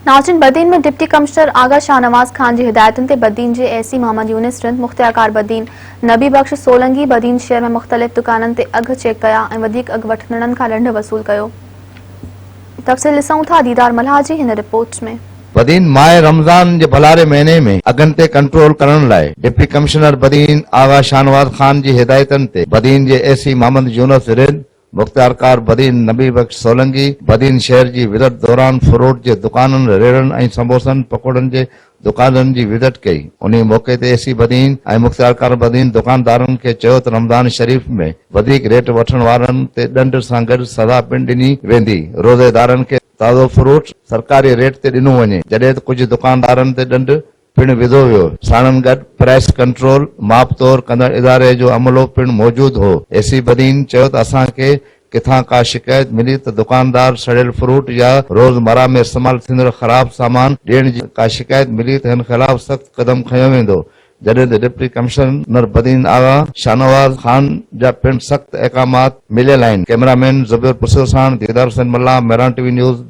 ناظرين Badin ۾ deputy commissioner Agha Shahnawaz Khan جي هدايتن تي بدين جي اي سي محمد يونس رند، مختيارڪار بدين نبي بخش سولنگي بدين شهر ۾ مختلف دڪانن تي اگهه چيڪ ڪيا ۽ وڌيڪ اگهه وٺندڙن کان ڏنڊ وصول ڪيو. تفصيل ڏسون ٿا ديدار ملاح جي هن رپورٽ ۾. بدين ماهه رمضان جي ڀلاري مهيني ۾ اگهن تي ڪنٽرول ڪرڻ لاء ڊپٽي ڪمشنر بدين آغا شاهنواز خان جي هدايتن تي بدين جي اي سي محمد يونس رند، مختيارڪار بدين نبي بخش سولنگي بدين شهر جي وزٽ دوران فروٽ جي دڪانن، ريڙهن ۽ سمبوسن، پڪوڙن جي دڪانن جي وزٽ ڪئي. انهي موقعي تي اي سي بدين ۽ مختيارڪار بدين دڪاندارن کي چيو ته رمضان شريف ۾ وڌيڪ ريٽ وٺڻ وارن تي ڏنڊ سان گڏ سزا پڻ ڏني ويندي، روزيدارن کي تازو فروٽ سرڪاري ريٽ تي ڏنو وڃي، جڏهن ته ڪجهه دڪاندارن تي ڏنڊ پڻ وڌو ويو. ساڻن گڏ پرائس ڪنٽرول، ماپ تور ڪندڙ اداري جو عملو پڻ موجود هو. اي سي بدين چيو ته اسان کي ڪٿان ڪا شڪايت ملي ته دڪاندار سڙيل فروٽ يا روز مره ۾ استعمال ٿيندڙ خراب سامان ڏيڻ جي ڪا شڪايت ملي ته هن خلاف سخت قدم کنيو ويندو جڏهن ته ڊپٽي ڪمشنر بدين آغا شاهنواز خان جا پڻ سخت احڪامات مليل آهن. ڪئميرا مين زبير پسيو ساڻ Didar Hussain Mallah, Mehran T V news.